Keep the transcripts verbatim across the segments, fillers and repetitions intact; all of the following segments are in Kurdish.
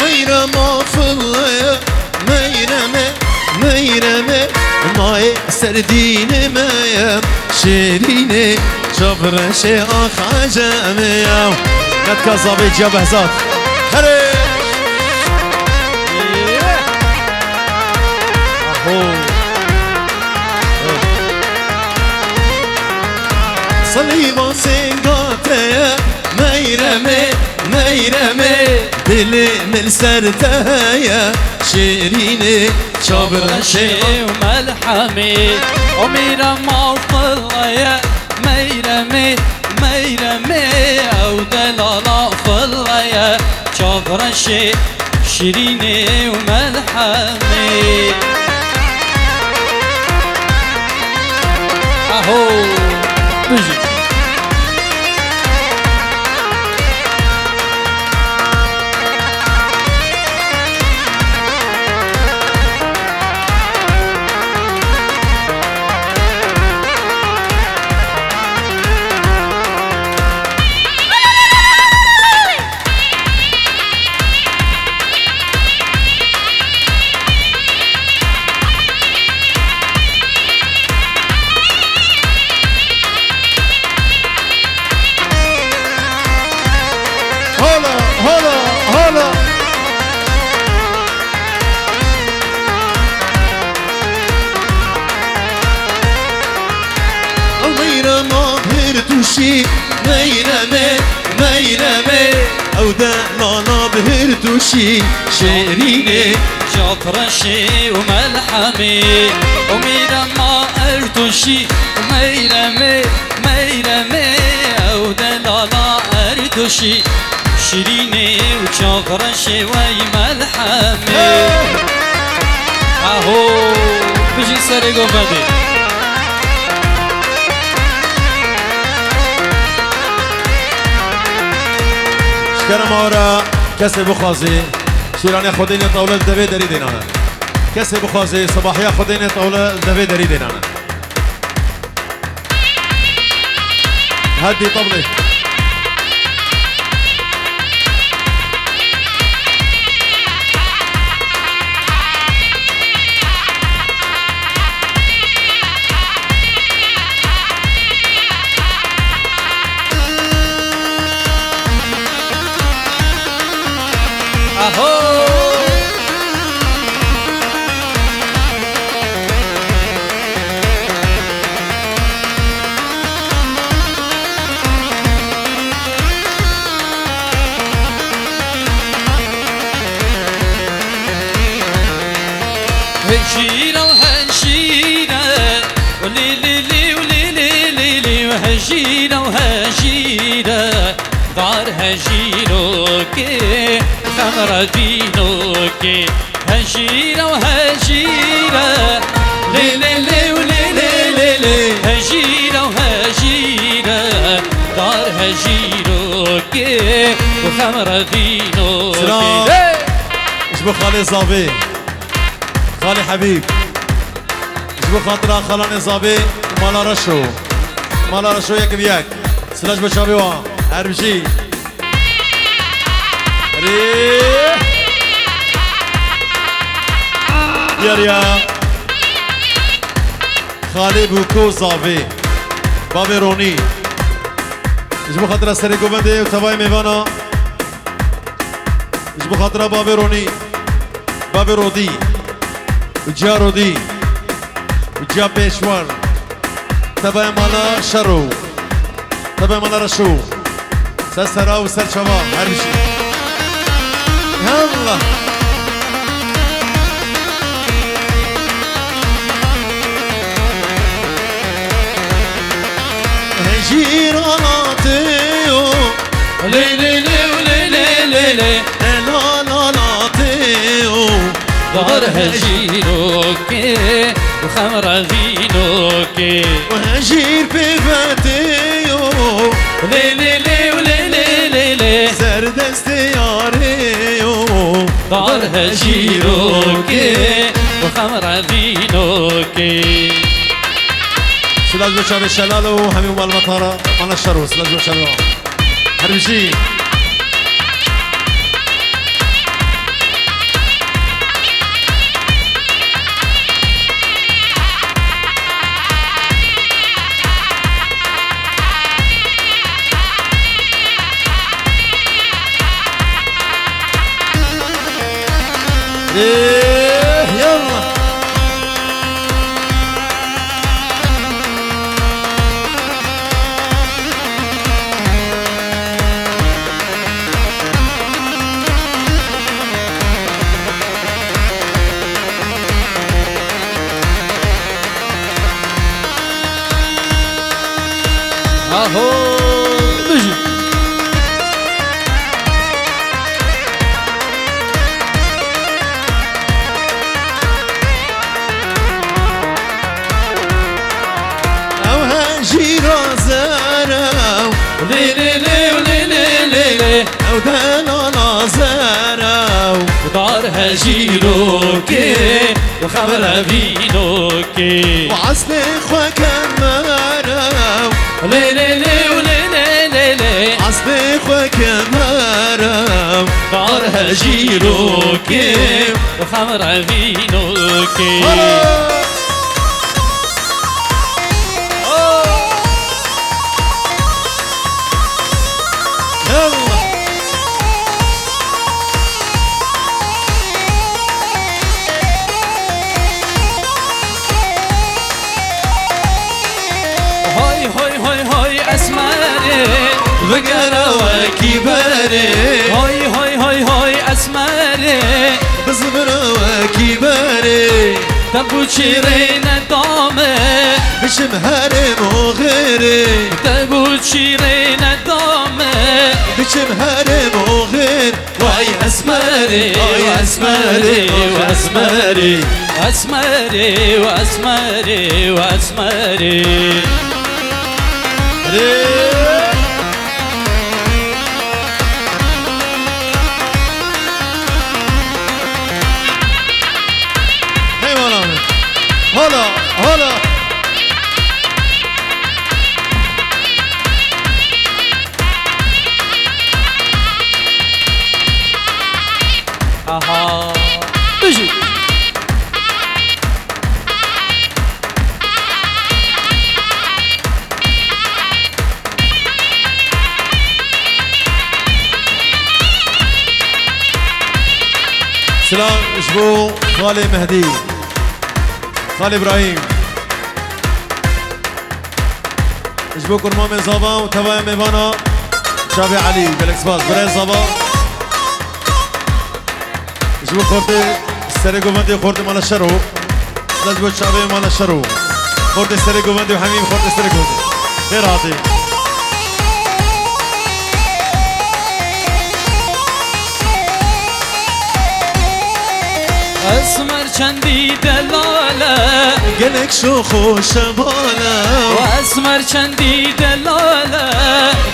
Meyrema filleye, meyreme, meyreme, mayê serdînê me ye, şêrînê çavreşê axace me ye. Netka zavê ciya Behzat. Xerê! Aho! Silîva sênga te ye, meyremê, meyremê, dilê min ser te heye, şêrînê çavreşê û melhemê. O mîra mafileye, meyremê, meyremê, ew delala fileye, çavreşê, şîrînê û melhemê. Aho! Bijî. Hala, hala, hala. Meyrema her tuşî, meyreme, meyreme. Ew delala bi her tuşî, şêrînê. Çavreşê û melhemê, o mîrema Ertuşî, meyremê, meyremê, ew delala Ertuşî, şîrînê û çavreşê wey melhemê. Aho, bijî serê govendê. Ji kerema we re kesê bixwazî şîranê xwe deyne tawle li devê derî dênane. Kesê bixwazê sibahiya xwe deyne tawle li devê derî dênane. Hedî tablê. Aho! Hejîra, hejîre, lî, lî, lî, lî, lî, lî, lî, hejîra, hejîre. Dar hejîrokê, xem revînokê, hejîre û hejîre. Lê, lê, lê û lê, lê, lê, lê. Hejîre û hejîre. Dar hejîrokê, xem revînokê. Silav. Hey! Ji bo xalê Zavê. Xalê Hebîb. Ji bo xatira xalanê Zavê, mala Reşo. Mala Reşo yek bi yek. Silav ji bo çavê wan. Her bijî. Erê. Diyar ya. Xalê Bûko Zavê. Bavê Ronî. Ji bo xatira serê govendê û tevayê mêvana. Ji bo xatira bavê Ronî, bavê Rodî û ciya Rodî û ciya Pêşwar, tevaya mala Şero, tevaya mala Reşo, ser sera û ser çava, her bijî. Yallah. Hejîrana te yo. Lê, lê, lê, lê, lê, lê, lê. Ela, la, la, te yo. Dar hejîrokê, xem revînokê. Hejîr pê ve te yo. Lê, lê, lê, lê, lê, lê, lê. Ser destê yarê yo. Dar hejîrokê, Xemre vînokê. Silav bo çavê Şelal û hemî malbata re, mala şer û silav bo çavê wan. Her bijî. Eh, yallah. Aho, bijî. Ew hejîra zer ew, lê, lê, lê, lê, lê, lê, lê. Ew delala zer ew, dar hejîrokê, xemre vînokê. Eslê xwe kemer ew, lê, lê, lê, lê, lê, lê, lê. Eslê xwe kemer ew, dar hejîrokê, xemre vînokê. Hala! Oh! Yallah! Hoy, hoy, hoy, hoy, Esmerê, bigere wekî berê. Hoy, hoy, hoy, hoy, Esmerê, bizibire wekî berê. Te bû çîrê nedame, biçim herêm oxirê. Te bû çîrê nedame, biçim herêm oxir. Vay Esmerê, vay Esmerê, vay Esmerê. Esmerê, vay Esmerê, vay Esmerê. Hey! Eyvallah. Hala, hala. Aha. Bijî. Silav ji bo xalê Mehdî, xalê Îbrahîm. Ji bo kurmamê Zava û tevaya mêvana Çavê Elî, gelek spas. Birayê Zava. Ji bo xortê serê govendê, xortê mala Şero. Silav ji bo çavê mala Şero. Xortê serê govendê û hemî xortê serê govendê. Xêr hatî. Esmer çendî delal e. Gelek şox û şemal e. Esmer çendî delal e.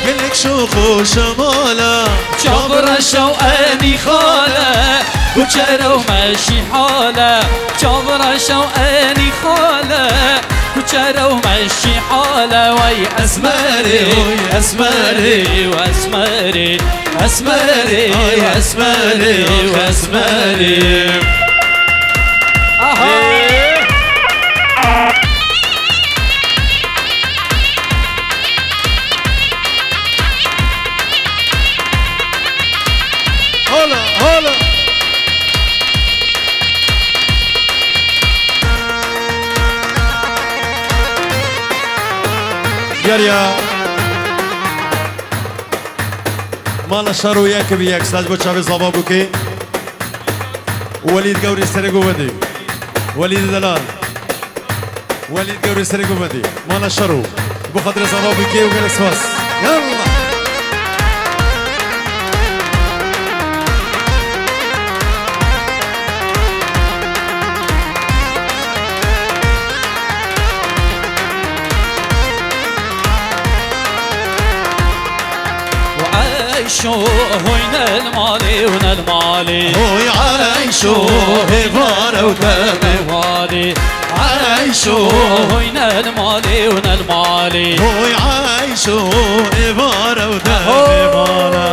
Gelek şox û şemal e. Çavra şew enî xal e. Kuçere û meşî hal e. Çavra şew enî xal e. Kuçere û meşî hal e. Wey Esmerê, wey Esmerê, wey Esmerê. Esmerê, ay Esmerê, Esmerê. Aha. Hala, hala. Gel ya. Mala Şaro yek bi yek, silav ji bo çavê Zava bûkê. Welîd Gewrî serê govendê. Welîd Delal. Welîd Gewrî serê govendê. Mala Şaro. Ji bo xatirê Zava bûkê û gelek spas. Yallah. وعيشو هوي نلمالي ونلمالي. هوي عيشو هيفار وتامي. Eyşo, hoy nel malê û nel malê. Hoy Eyşo, êvara û demê mala.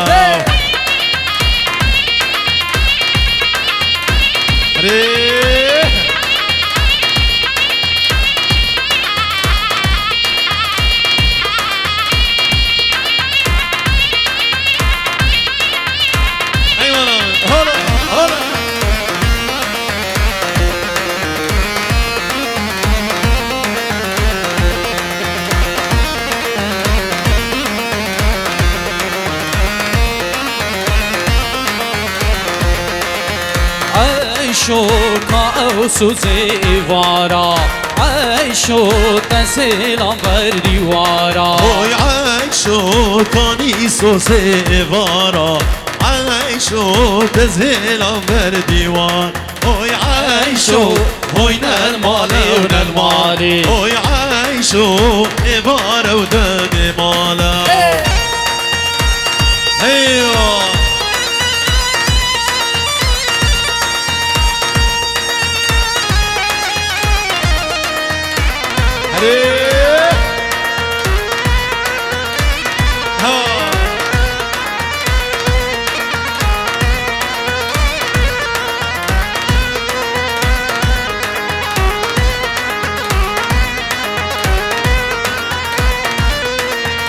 Erê! Eyvallah. Hala, hala. Eyşo ka ew sozê êvara, Eyşo te zêlan ver dîwara. Oy Eyşo kanî sozê êvara, Eyşo te zêlan ver dîwar. Oy Eyşo, hoy nel malê û nel malê. Oy Eyşo, êvara û demê mala. Hey! Eywa! Herê! Ha!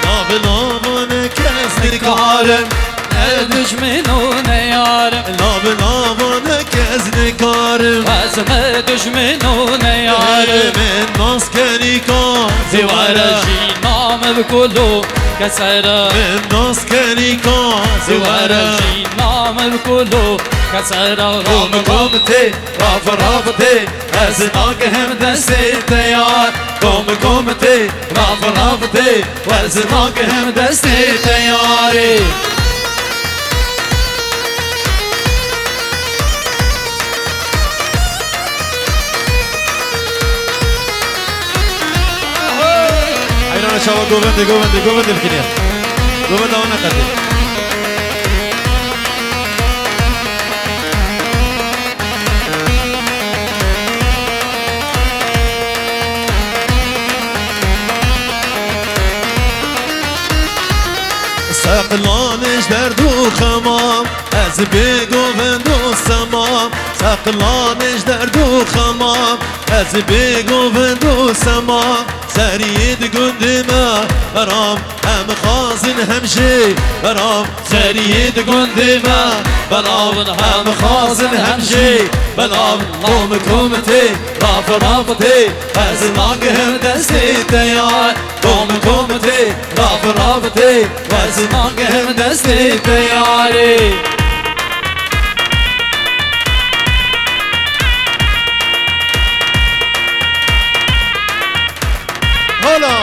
Nav navane kes nikarim, ne dijmin û ne yarim. Nav navane kes nikarim. Ez ne dijmin û ne yarim. Min nas kenî ka zîwere. Zîwere jî name bi kulu kesere. Min nas kenî ka zîwere. Zîwere jî name bi kulu kesere. Rom rom tê, rav rav tê. Ez nagihim destê te yar. Kom kom tê, rav rav tê. Ez nagihim destê te yarê. Heyrana çawa govendê, govendê, govendê bikine. Govenda wana qetê. Seqilan ji derd û xemam, ez bê govend û semam. Seqilan ji derd û xemam, ez bê govend û semam. Seriyê di gundê me beram, hem xazin hem jê beram. Seriyê di gundê me belav in, hem xazin hem jê belav in. Kom kom tê, rav rav tê, ez nagihim destê te yar. Kom kom tê, rav rav tê, ez nagihim destê te yarê. Hala!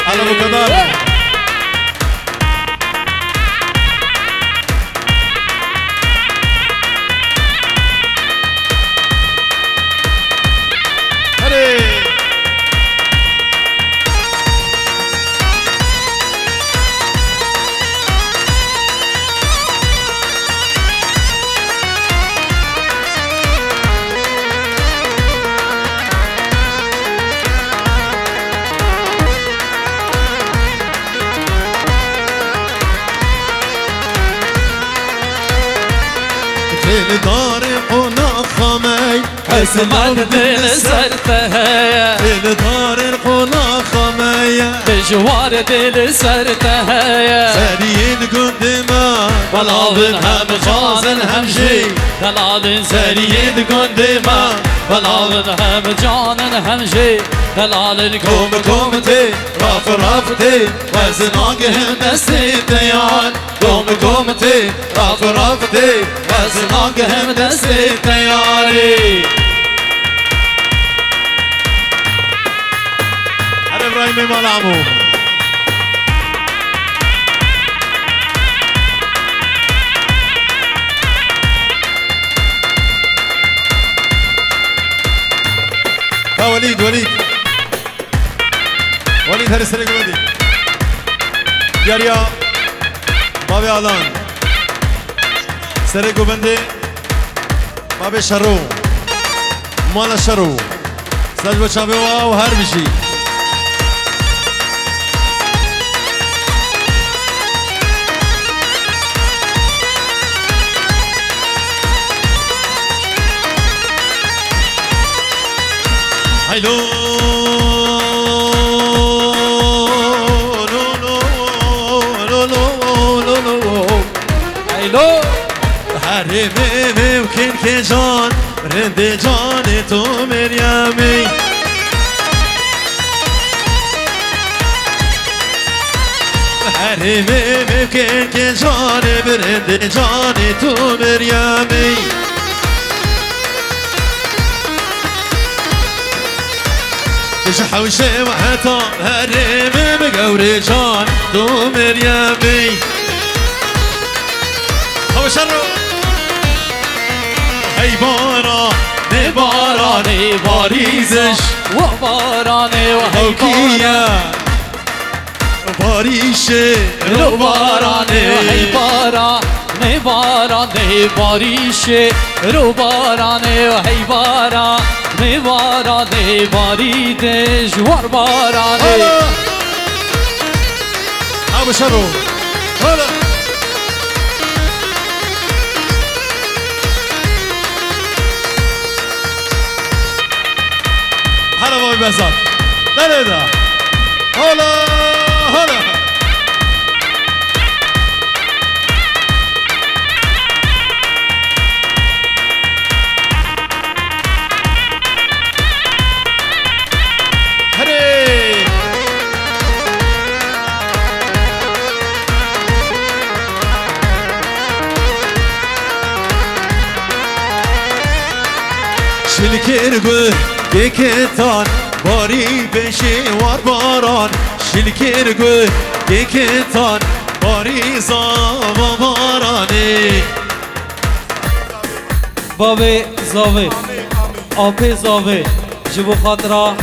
Hala bu kadar. Hadi. Dildarê qonaxa me, ez dil ser te heye. Dildarê qonaxa me ye. Dijwar dil ser te heye. Seriyên gundê me. Belavin hem xazin hem jê. Delalin seriyê di gundê me. Belavin hem canin hem jê. Delalin kom kom tê, raf raf tê. Ez nagihim destê te yar. Kom kom tê, raf raf tê. Ez nagihim destê te yarê. Hadi Ibrahim Bey, mala hemû. Ha Welîd, Welîd. Welîd, herî serê guvendî. Diyariya Bavê Alan. Serê guvendê Bavê Şero. Mala Şero. Dest bo çavê we û her bijî. Hey lo, lo, lo, lo, lo, lo, lo, lo. Hey lo. Herê me, me, kin ke can, rindê canê tu Meryemê. Herê me, me, kin ke canê, rindê canê tu Meryemê. Ji hewşê me heta herêmê min gewrê can tu Meryemê. Hewşe ro. Hey baranê, baranê barî ziş. Wa baranê, wa hey Hewkî ye. Barîşê ro baranê. Hey baranê, baranê barîşê ro baranê. Hey baranê, baranê barî de ji war baranê. Hala. Ha bi şero. Hala. Hala vay bezat. Nerede? Hala, hala. Herê! Şilkir gu geketan, barî beşê war baran. Şilkir gu geketan, barî zava baranê. Bavê zavê, apê zavê, ji bo xatira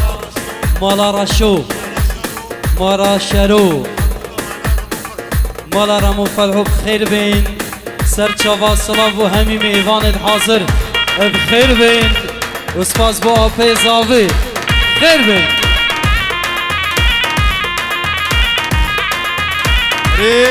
mala Reşo, mala Şero, mala Remo Felho bi xêr bên, ser çava silav bo hemî mêvanên hazir bi xêr bên û spas bo apê zavê, xêr bên. Ê!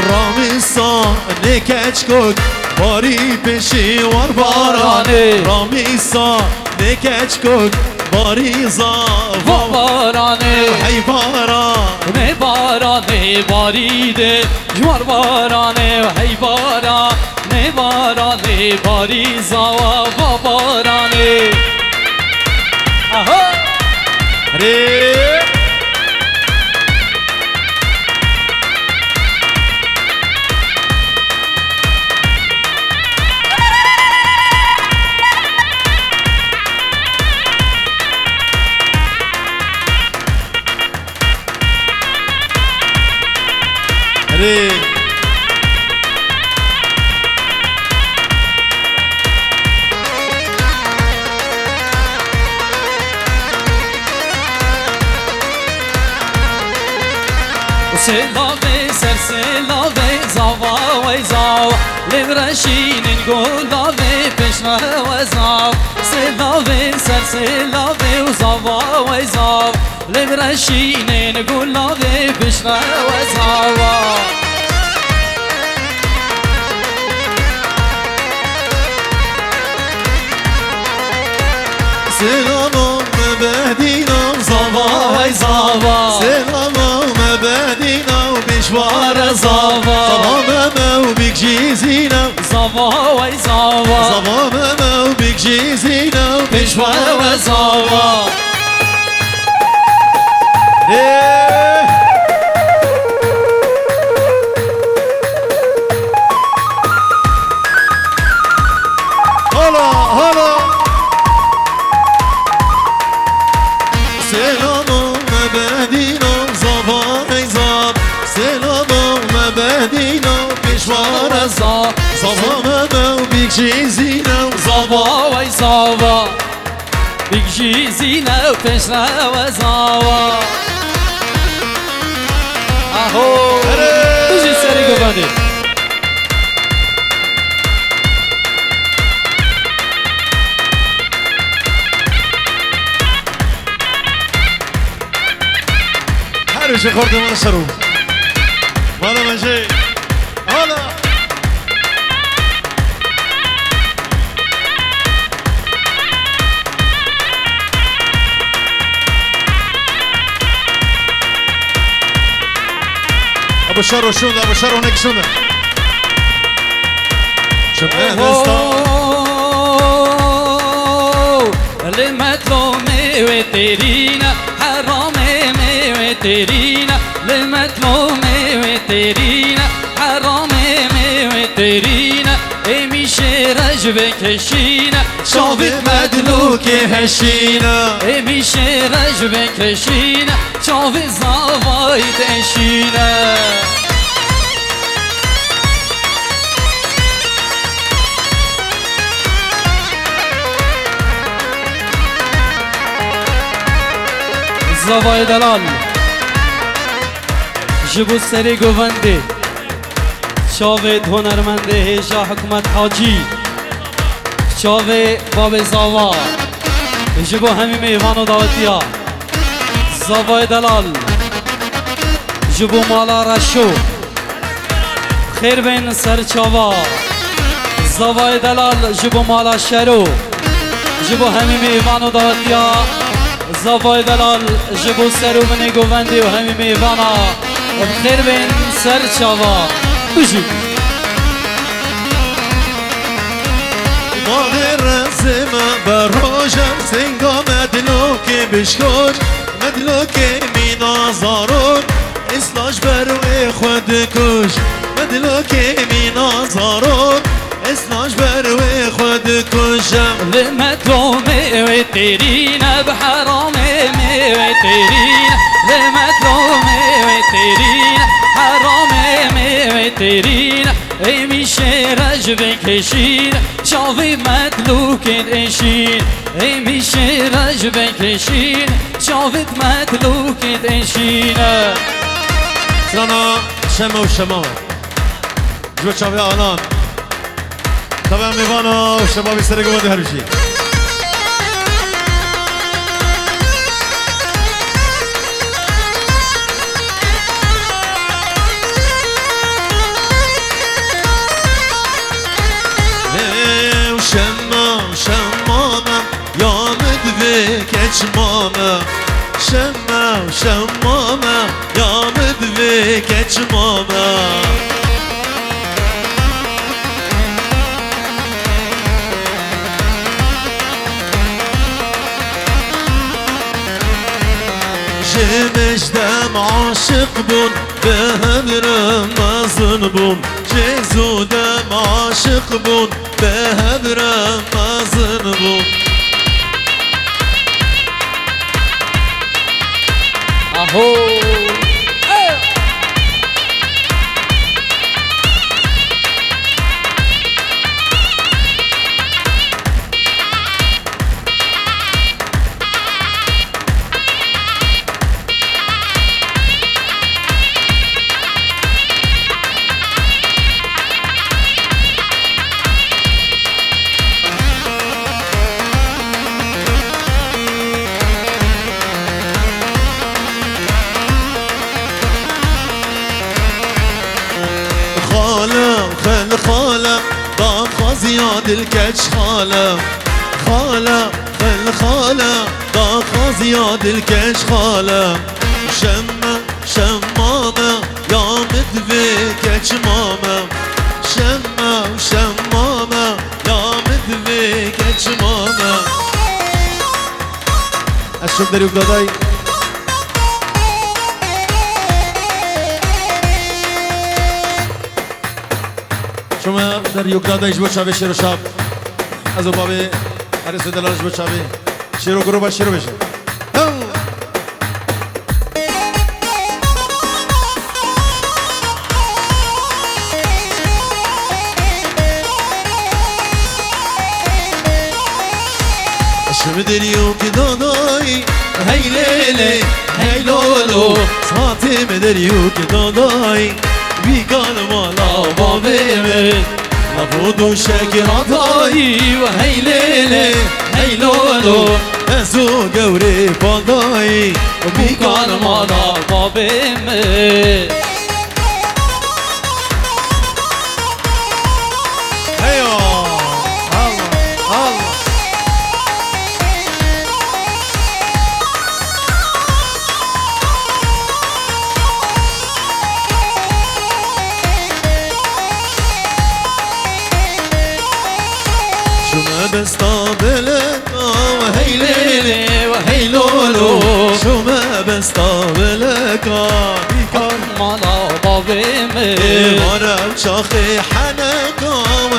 Ramîsa ne keçkok, barî peşî war baranê. Baranê. Ramîsa ne keçkok, barî zava. Va baranê. Hey baran. Ne baranê barî de. Ji war baranê, hey baranê, baranê, barî zawa, va baranê. Aha! Rê! Erê. Sêlavê ser sêlavê zava wey zav, lê reşînin gulavê pêşve we zav. Sêlavê ser sêlavê û zava wey zav. Lê bi reşînên gulavê piştre we zawa. Sêlama me bedîna zava, hey zava. Sêlama me bedîna û pêşware zava. Zava me me û bîk jî zîne. Zava wey zava. Zava me me û bîk jî zîne û pêşware zava. Ê! Hala, hala. Sêlama me bedîna zava ey zav. Sêlama me bedîna pêşware zav. Zava me me û bîk jî zîne. Zava wey zava. Bîk jî zîne û pêşre we zawa. Hadi. Her şey xortê min ser o. Bana ben şey. Hala. Ebo Şero şûnde, Ebo Şero nek şûnde. Çi me desta. Oho, li metlomê wê têrîne, heramê me wê têrîne, li metlomê wê têrîne, heramê me wê têrîne. Êmî şêre ji vê keşîne, çavê medlûkê heşîne. Êmî şêre ji vê keşîne, çavê zavayî deşîne. Zavayê delal. Ji bo serê govendê. Çavê hunermendê hêja Hikmet Hacî, çavê babê Zava, ji bo hemî mêvan û dawetiya. Zavayê delal, ji bo mala Reşo, xêr bên ser çava. Zavayê delal, ji bo mala Şero, ji bo hemî mêvan û dawetiya. Zavayê delal, ji bo ser û binê govendê û hemî mêvana, bi xêr bên ser çava. Bijî. Baxê rezê me beroje, singa medlokê bişkoç, medlokê mîna zarok, îsla ji ber wê xwe dikuj, medlokê mîna zarok. Esna ji ber wê xwe dikuje. Li metlomê wê têrîne, bi heramê me wê têrîne. Li metlomê wê têrîne, heramê me wê têrîne. Êmî şêre ji vê keşîne, çavê metlûkê deşîne. Êmî şêre ji vê keşîne, çavê metlûkê deşîne. Strana şema û şema. Ji bo çavê anan. Çavê mêvana û şebabî serê govendê her bijî. Ew şema, şema me, ya min divê keç mame. Şema, şema me, ya min divê keç mame. Ji mij dem aşiq bûn, bi hev re mezin bûn. Ji zû dem aşiq bûn, bi hev re mezin bûn. Aho! Xale, xel xale, daxwaziya dilkeç xale. Xale, xel xale, daxwaziya dilkeç xale. Şemme, şemmame, ya min divê keç mame. Şemme, şemmame, ya min divê keç mame. Ez şim derî û dadayî. Şima der yokdadayî ji bo çavê şêro şap. Ez û bavê Erês û Delal ji bo çavê şêro guroba şêro bêjin. Hew! Şimi derî yokdadayî, hey lê lê, hey lo lo. Saetê me derî yokdadayî. Bîkan mala bavê min, ev û dûşek radayî we hey lê lê, hey lo lo. Ez û gewrê pandayî, bîkan mala bavê min. Heya! Allah, Allah. Şume besta beleka, hey lê lê, hey lo lo. Şume besta beleka, bîkan mala bavê min. Ê, mara çaxê heneka,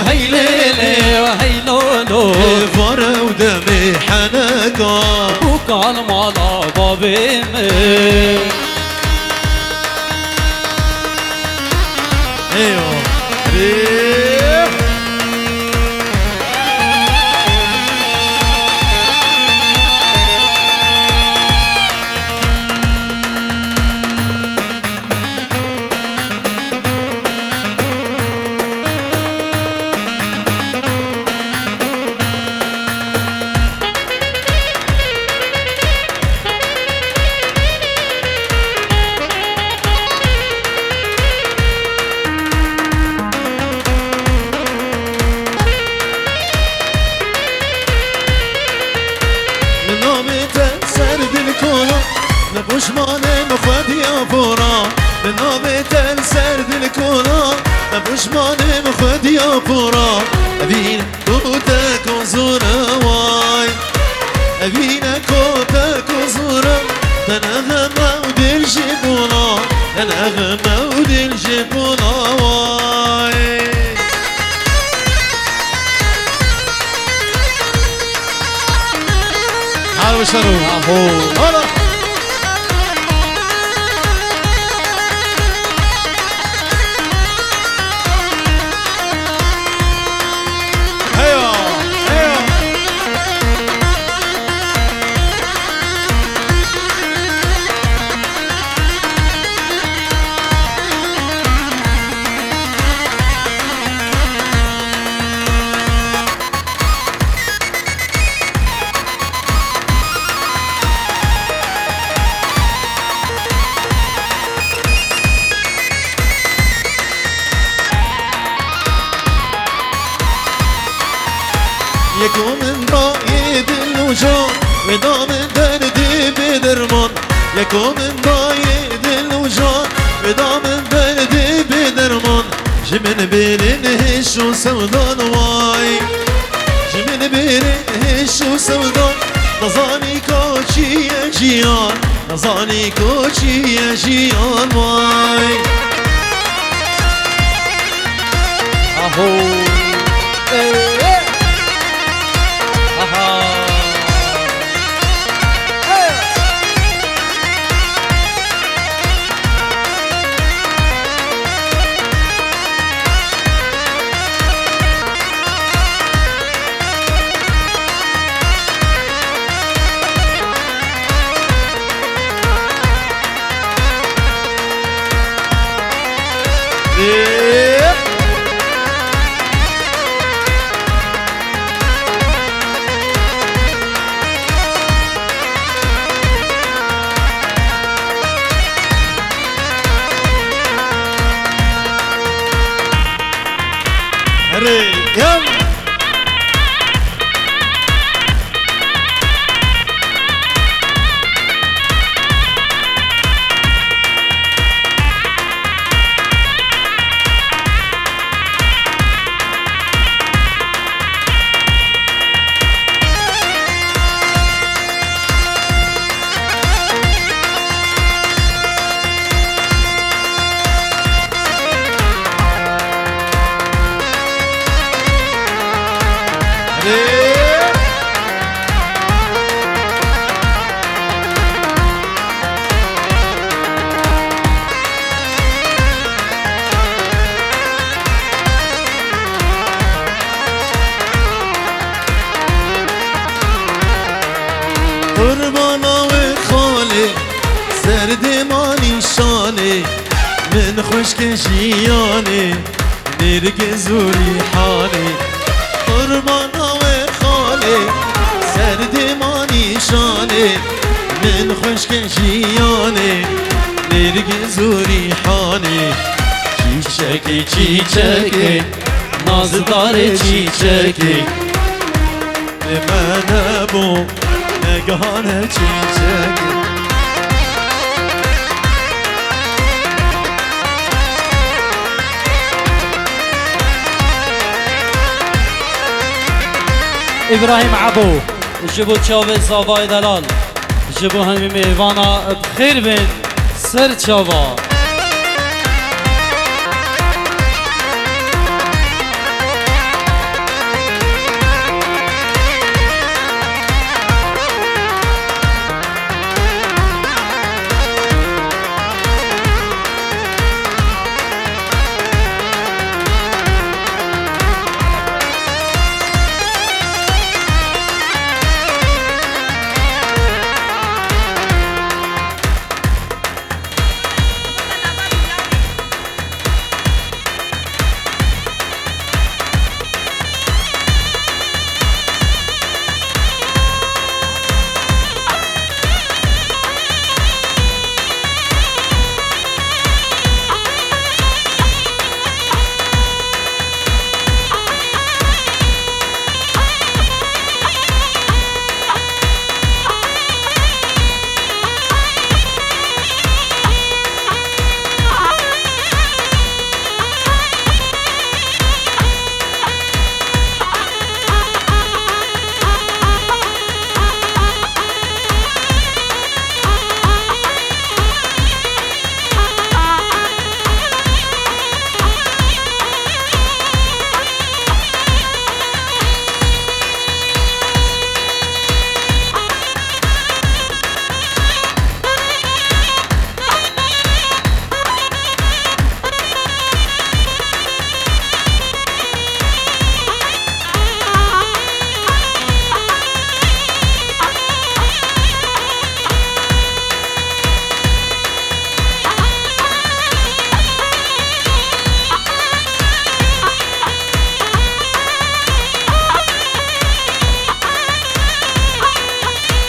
hey lê lê, hey lo lo. Ê, vare û demê heneka. Bûkan mala bavê min. Eywa. Ê. Min navê te ser dilkona, ne pişmanê min xwediya pora. Min navê te li ser dilkona, ne pişmanê min xwediya pora. Evîn kotek û zûre way. Evîne kotek û zûre, te nexeme û dil jî bona, te nexeme û dil jî bona way. Her wişeno. Aho. Hala. Heya, heya. Yeko min dayê dil û can, wê da min derdê bê derman. Yeko min dayê dil û can, wê da min derdê bê derman. Ji min bêrên hêş û sewdan way. Ji min bêrên hêş û sewdan. Nizanî ka çi ye jiyan. Nizanî ka çi ye jiyan way. Aho. Ê, ê. Aha. Ê. Erê, yam. Qurbana we xalê, serdê ma nîşanê. Min xwişkê jiyanê, nêrgiz û rîhanê, qurbana we xalê, serdê ma nîşanê. Min xwişkê jiyanê, nêrgiz û rîhanê, çîçekê, çîçekê, nazdarê çîçekê. Bi me nebû, negihane çîçekê. Îbrahîm Ebo, ji bo çavê zavayê delal, ji bo hemî mêvana bi xêr bên. Ser çava.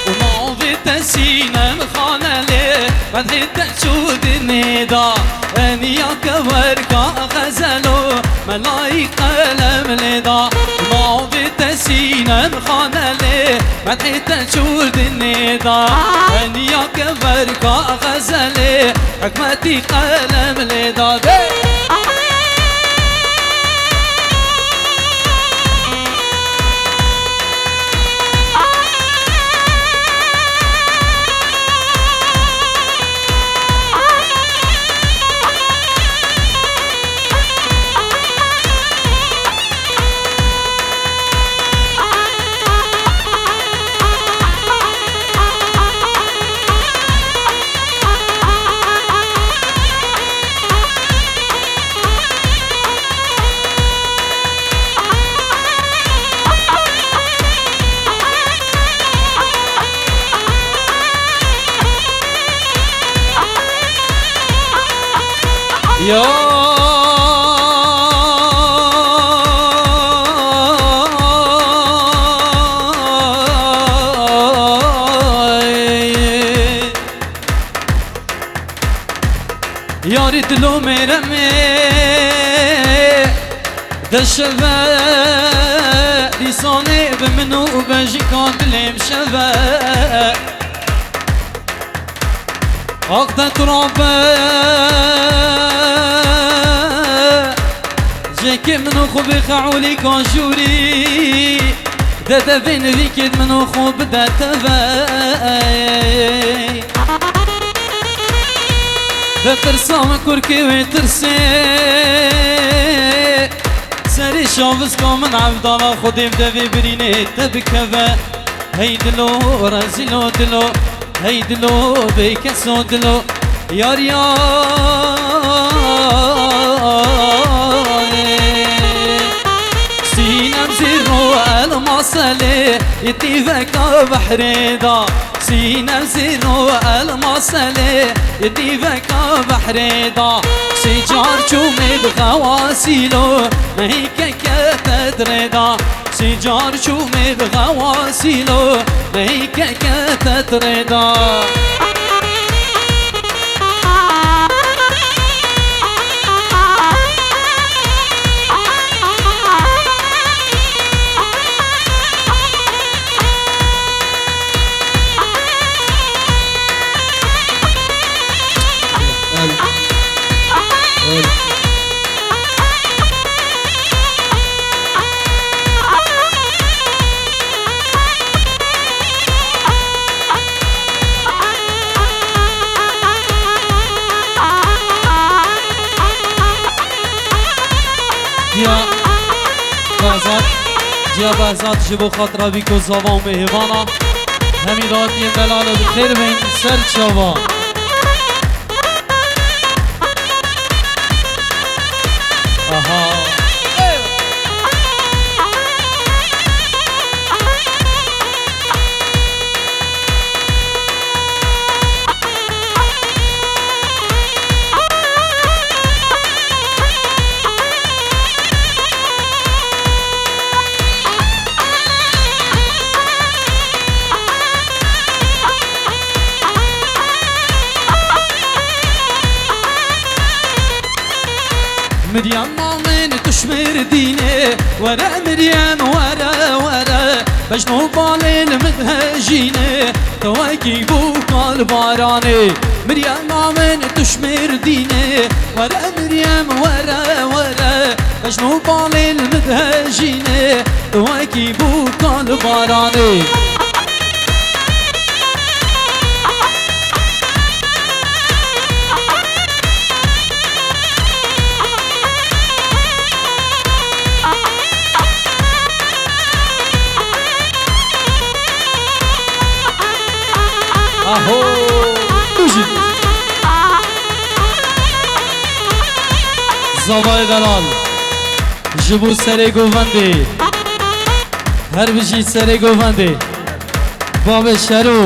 Û navê te Sînem Xan e lê, qedrê te çû dinê da. Eniya kewerka xezelo, melayî qelem lê da. Navê te Sînem Xan e lê, qedrê te çû dinê da. Eniya kewerka xezelê, hikmetî qelem lê da. Dê! Ya. Yarî dilo mêremê deşeve, dîsanê bi min û bejîka dilê min şeve. Aqde turabe, cekê min û xwe bê xeûlîka jûrî. De devê nivîkêd min û xwe bide teve. De tirsa min kurkê wê tirsê. Serê şaviska min evdala Xwedê bi devê birînê te bikeve. Hey dilo, rezîlo dilo, hey dilo, bêkeso dilo. Yar yar, Sînem zîro elmaselê, îtîveka behrê da. Sîne zîno elmaselê, yê dîveka behrê da. Sê car çûmê bi xewasîlo, mehîke kete dirê da. Sê car çûmê bi xewasîlo, mehîke kete dirê da. Ciya Behzat, Ciya Behzat ji bo xatira vî ku zava û mêhêvana hemî dawetiyên delal bi xêr bên ser çava. Aha. Miryan mamên tu ji Mêrdînê, were Miryem, were, were. Bejn û balên min hejînê, te wekî bû kal baranê. Miryan mamên tu ji Mêrdînê, were Miryem, were, were. Bejn û balên min hejînê, te wekî bû kal baranê. Aho! Tu jî. Zavayê delal. Ji bo serê govendê. Her bijî serê govendê. Bavê Şero.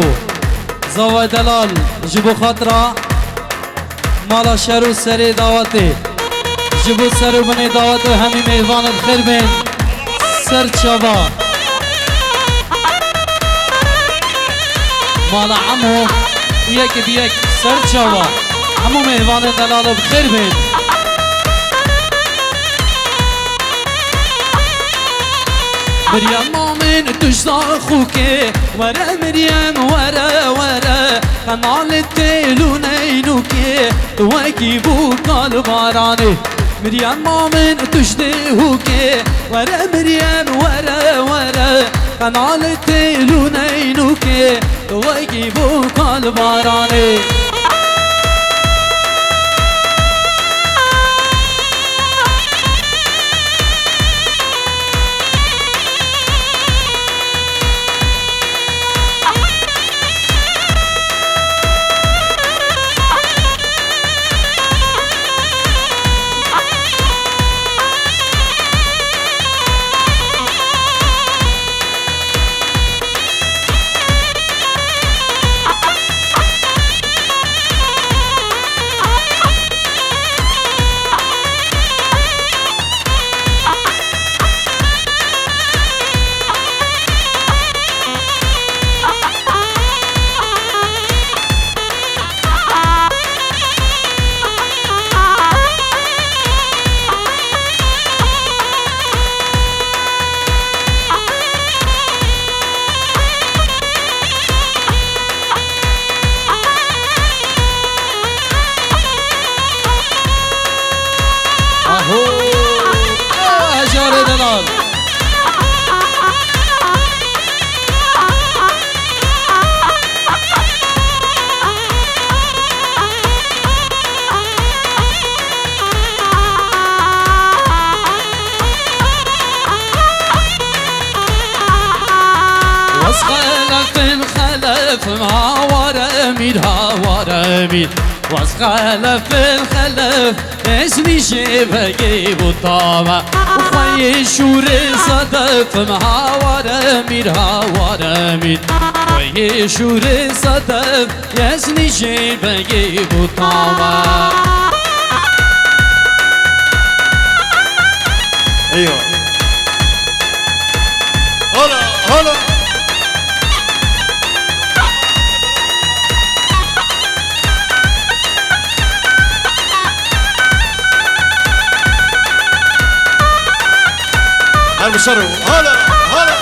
Zavayê delal. Ji bo xatira mala Şero serê dawetê. Ji bo ser û binê dawetê hemî mêvanê bi xêr bên. Ser çava. Mala Emo. Yek bi yek. Ser çava. Hemû mêvanên delal bi xêr bên. Miryem mamên tu ji Zaxokê, were Miryem, were, were. Qenalê têl û neynûkê, tu wekî bû kal baranê. Miryem mamên tu ji Dêhokê, were Miryem, were, were. Qenalê têl û neynûkê, tu wekî bû kal baranê. Aho! Hejarê delal. Wes xelefim xelefim, ha ware mîr, ha ware mîr. Waz xelef il xelef, ez nîşê vegê bû tava. Xweyê şûrê sedef, im haware mîr, haware mîr. Xweyê şûrê sedef, ez nîşê vegê bû tava. Eywa. Hala, hala. Her bi şer û hala, hala.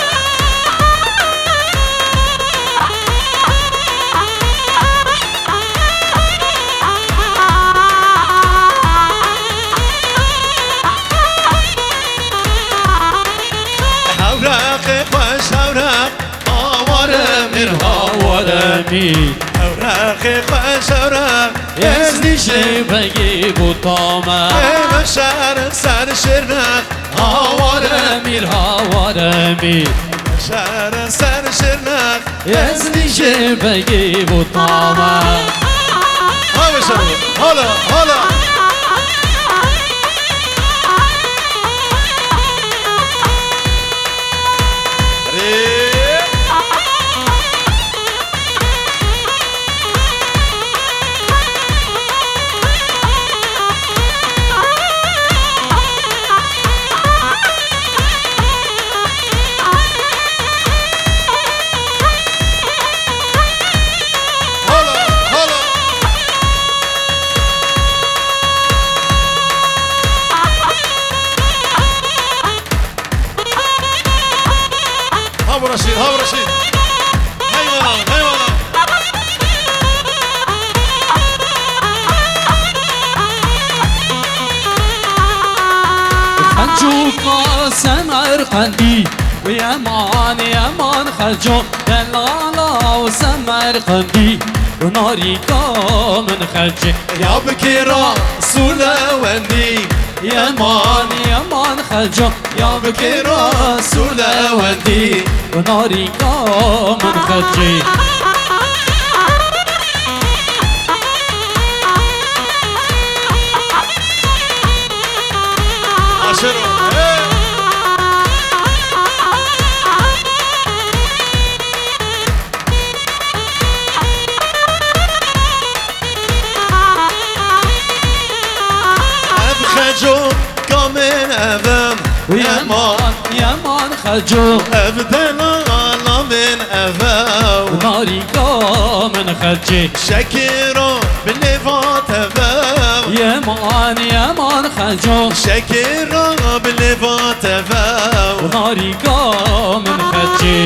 Hewreqê xweş hewreq, haware mîr, haware mîr. Hewreqê xweş hewreq, ez nîşê vegê bû tame. Ê meşer ser şirnex, haware mîr, haware mîr. Meşer ser şirnex, ez nîşê vegê bû tame. Ha meşer, hala, hala. Ha bu Reşîd, ha bu Reşîd. Heyvala, heyvala. Xecoka Semerqendî, yeman, yeman Xeco, delala û Semerqendî, narîka min Xecê. Ya bikêra Sûlewendî, yeman, yeman Xeco. Ya bikêra Sûlewendî, narîka min Xecê. Aşero, hey! Ev Xeco kamên ev e? Yeman, yeman Xeco. Ev delala min ev e? Narîka min Xecê. Şekiro bi lêva te ve. Yeman, yeman Xeco. Şekiro bi lêva te ve. Narîka min Xecê.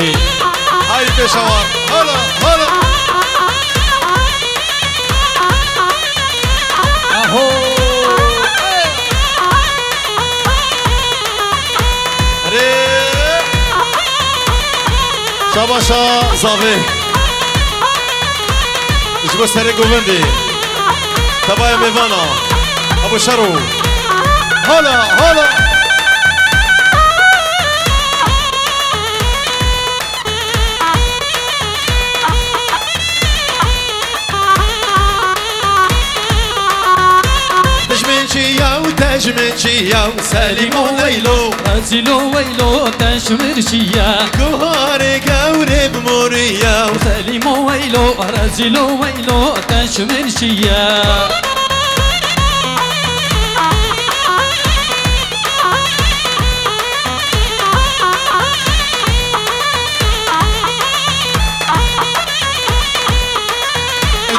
Hay pêşewa. Hala, hala. Aho! Erê! Şabaşa zavê. Ji bo serê govendê. Tebaya mêvana. Abo Şero. Hala, hala. Dijmin çi yaw, tejmin çi yaw, Selîmo weylo. Rezîlo weylo, tejmin çi ya? Guharê gewrê bi morî yaw. Selîmo weylo, rezîlo weylo, tejmin çi ya?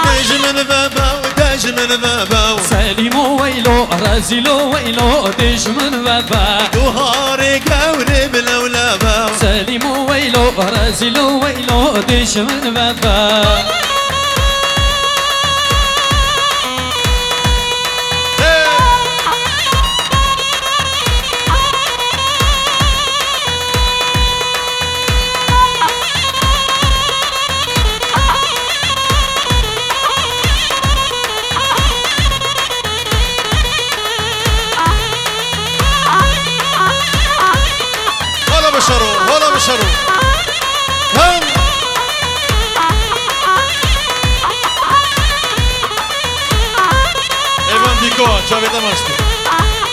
Dej min vebe, dej min vebe. Selîmo weylo, rezîlo weylo, dej min vebe. Guharê gewrê bi lewlebe. Selîmo weylo, rezîlo weylo, dej min vebe. Hala bişero, hala bişero. Hem. Çavê te maştî.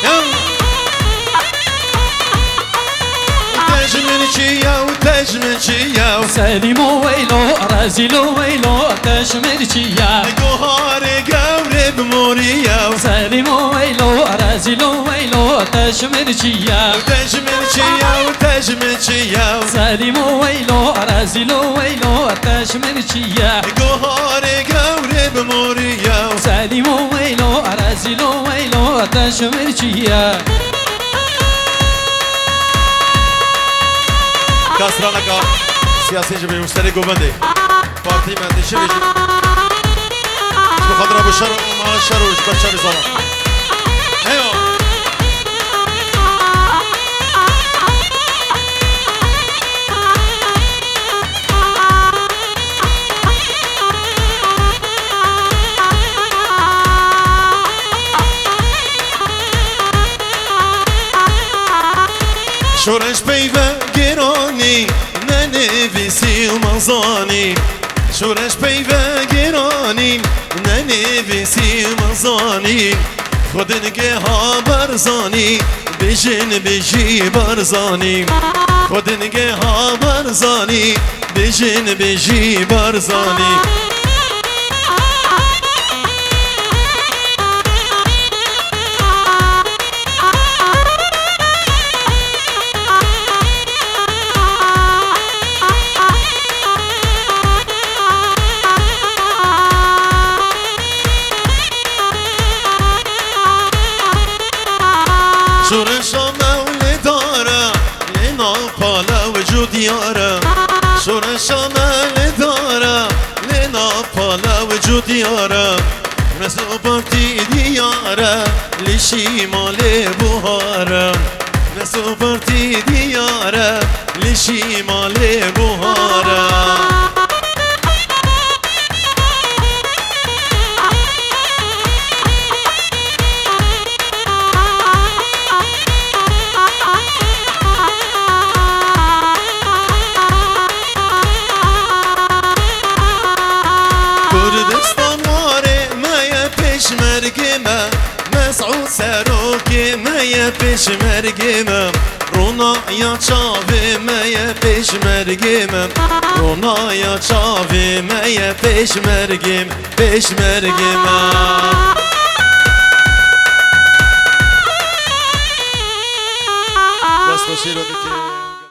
Ya. Tejmin çiya û tejmin çiya. Selîmo weylo, rezîlo weylo, tejmin çiya. Guharê gewrê bi morî ya. Selîmo weylo, rezîlo weylo, tejmin çiya. Tejmin çiya û tejmin çiya. Selîmo weylo, rezîlo weylo, tejmin çiya. Guharê gewrê bi morî ya. Selîmo weylo, rezîlo weylo, tejmin çiya. Kasraneka siyasî ji bin serê govendê. Partî me dişirê jî. Ji xatira bi şer û mala şer û ji ber şerê zalan. Heyo. Şoreş peyve giranî, ne nivîsî û mezanî. Şoreş peyve giranî, ne nivîsî û mezanî. Xwedin geha Barzanî, bijin bijî Barzanî. Xwedin geha Barzanî, bijin bijî Barzanî. Şoreşa mewlidara, lê nav pala wicû diyara. Şoreşa mewlidara, lê nav pala wicû diyara. Meso partî diyara, li şîmalê buhara. Meso partî diyara, li şîmalê buhara. Kurdistan warê me ye, pêşmergê me, Mesûd serokê me ye, pêşmergê me. Ronaya çavê me ye, pêşmergê me. Ronaya çavê me ye, pêşmergê me, pêşmergê me. Dest xweşî re dikê.